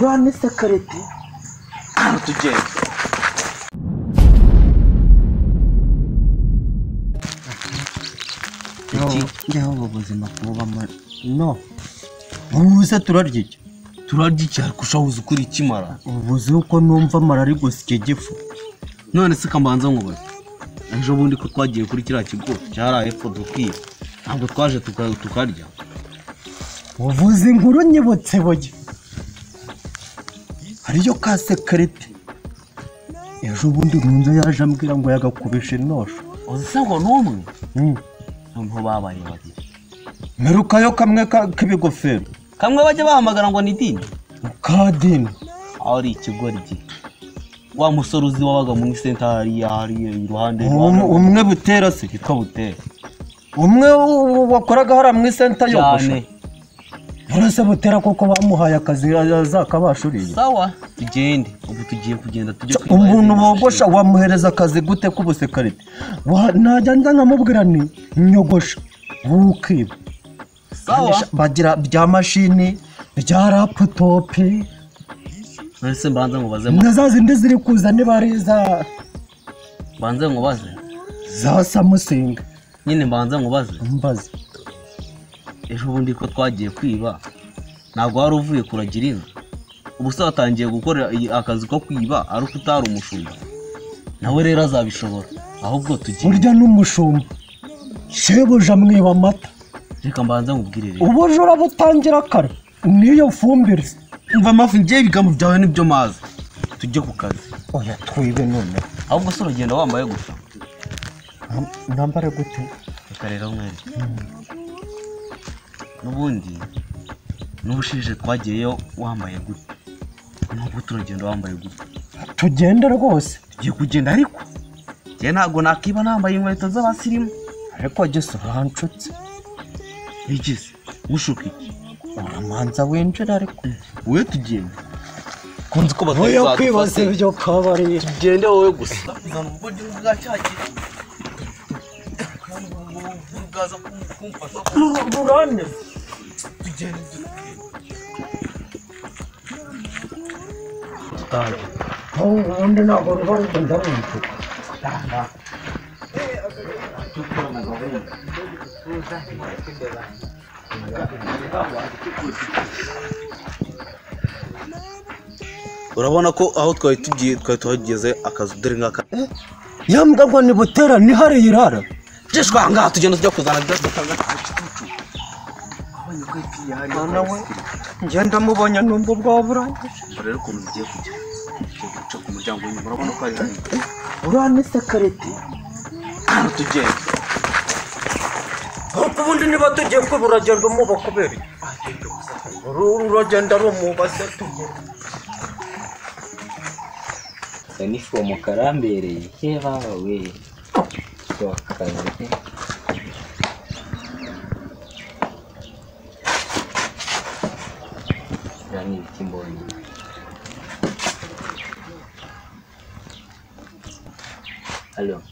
Uriya ni sekarite tugenda. Njyewe ubu buzima kubamo no ubuze turarya iki? Turarya iki ariko ushabuze ukuri ikimara? Ubuze uko numva amara ari gusya igifu. None se kambanza nkubaze, ejo bundi ko twagiye kuri kiriya kigo cyaraye epfo dukwiye, ntabwo twaje tukarya? Uvuze inkuru nyibutse boye, hariyo ka sekarite ejo bundi nkunze yaje ambwira ngo yagakubisha inosho. Uzi se ngo n'umwe? Noneho babaye babiri. Mperukayo kamwe k'ibigofero. Kamwe bajya bahamagara ngo ni dini? Ka dini. Aho ari ikigoryi. Wa musore uzi wabaga mu isenta hariya hariya iruhande. Umwe Butera se? Yitwa Butera. Umwe wakoraga hariya mu isenta yogosha? None se Butera koko bamuhaye akazi azakabashuriye? Sawa tugende, ubu tugiye kugenda tujye kwiba. Umuntu wogosha wamuhereza akazi gute k'ubusekarite? Najya nza nkamubwira ni nyogosha ukiba. Sawa bagira bya mashini bya laptop. None se mbanza nkubaze, na za zindi ziri kuza niba ari za mbanza nkubaze za Samsung nyine, mbanza nkubaze. Mbaze. Ejo bundi ko twagiye kwiba ntabwo wari uvuye kuragira inka, ubu se watangiye gukora akazi ko kwiba ari uko utari umushumba? Nawe rero azabishobora, ahubwo tugiye. Burya n'umushumba shebuja mwiba amata. Reka mbanza nkubwire rero, ubujura butangira kare niyo fumbire. Umva amafi ngiye ibigambo byawe nibyo mazi, tujye ku kazi. Oya twibe none. Ahubwo se uragenda wambaye gusa? Nambare gute? Reka rero mwereke. N'ubundi n'ubushije twagiyeyo wambaye gute, nubwo turagenda wambaye gute? Tugende rwose. Tugiye kugenda ariko njye ntabwo nakiba nambaye inkweto z'abasirimu. Ariko gese uranshutse. Igize mushuka iki? Uramanza winjira ariko wowe tugende. Kunzi ko batari kwibaza ibyo kabari. Tugende wowe gusa. Uburyo bwacyagiye bwaza kumfasha. Burane. Tugende. Ubundi ntabwo ruba rugenda runtuka. Urabona ko aho twari tugiye twari tuhageze akazu dore ngaka. Yambwa ngo ni Butera ni hari irara. Jeshwa ngaha tugenda tujya kuzana dutanga igicucu. Ngenda mubonye numva ubwoba burangije. Rero ukuntu bigiye kujya. Tugiye guca ku muryango w'inyuma urabona ko ari hariya. Uriya ni sekarite. Tugende. Ariko ubundi niba tugiye kwiba uragenda umuba kubera iki? Uragenda rumuba se tugende. Nifomo karambereye keba we wakazi. Yani ikimbonye. Allo.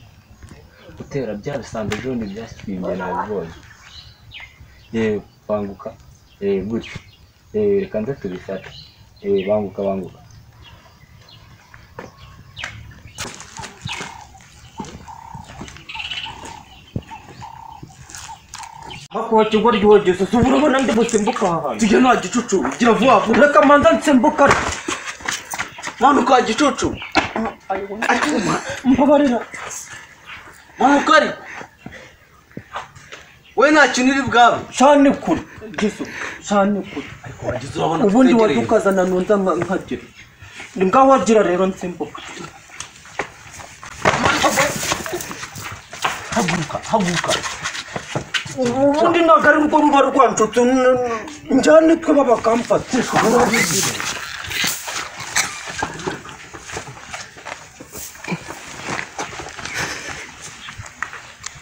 Gutera bya bisambo ejo bundi byaswimbye nabibonye. Yewe banguka. Gutyo. Reka nze tubifate. Banguka banguka. Hakuwa kigoryi wogeze se urabona ndi busimbuka aha hantu? Tujye nta gicucu, gira vuba vuba. Reka manza nsimbuka. Manuka gicucu. Mbabarira. Manuka ari. We nta kintu uri bwabe. Cyane kure. Gisu, cyane kure. Ariko wagize urabona ubundi wadukazana nunza nkagira. Ni ngaho wagira rero nsimbuka. Haguruka, haguruka. Ubundi ntabwo ari urwo ruba rwanshutse njyane twe bakamfata.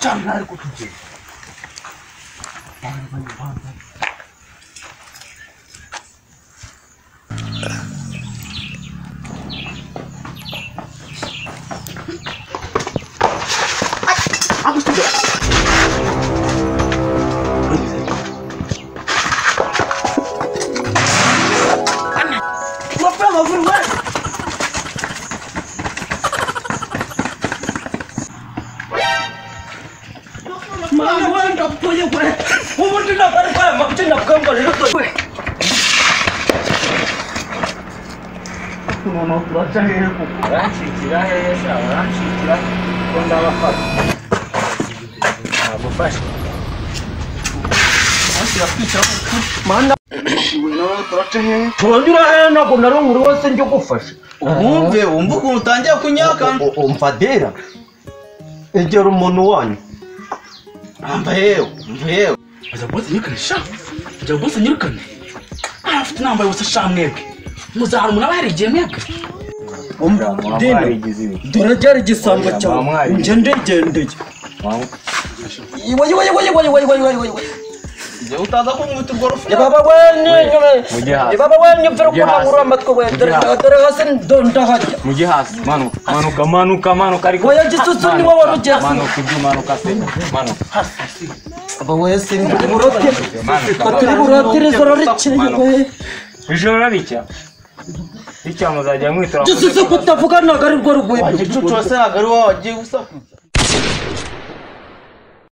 Cyane ariko tugenda. Mana wenda pfuye we. Ubundi ntabwo aya mabyi navuga rero we. Noneho turaca hehe koko? Uranshikira hehe sha, uranshikira ko ndabafata. Nagufashe. Mana turanyura hehe ntabwo nari wese njye gufasha. Wumve wumve ukuntu utangiye kunyaka. Umva dera. Egera umuntu wanyu. Umva yewe, umva yewe. Aza bose nyirukane sha. Aza bose nyirukane. Afite nambaye ubusa sha mwebwe. Muzahara umuntu aba yarigiye mwebwe. Dore ryari igisambo cyawe. Nje ndegendeye. Iwe iwe iwe iwe iwe iwe iwe iwe. Njye utaza kunkubita urwo rufu. Baba we ni baba we nyumvira ko nabura amatwi we dore hasi ndahajya. Mujye hasi. Manuka manuka manuka manuka ariko. Oya gisusu ni wowe warugeze. Manuka ibyo manuka se. Manuka. Aba wese ndi burote. Turi burote ijoro rikeye we. Ijoro ricya. Ricya muzajya mwitura. Gisusu kutavuga ntabwo ari rwo rugwiro. Igicucu wese ntabwo ari wowe wagiye usakuza.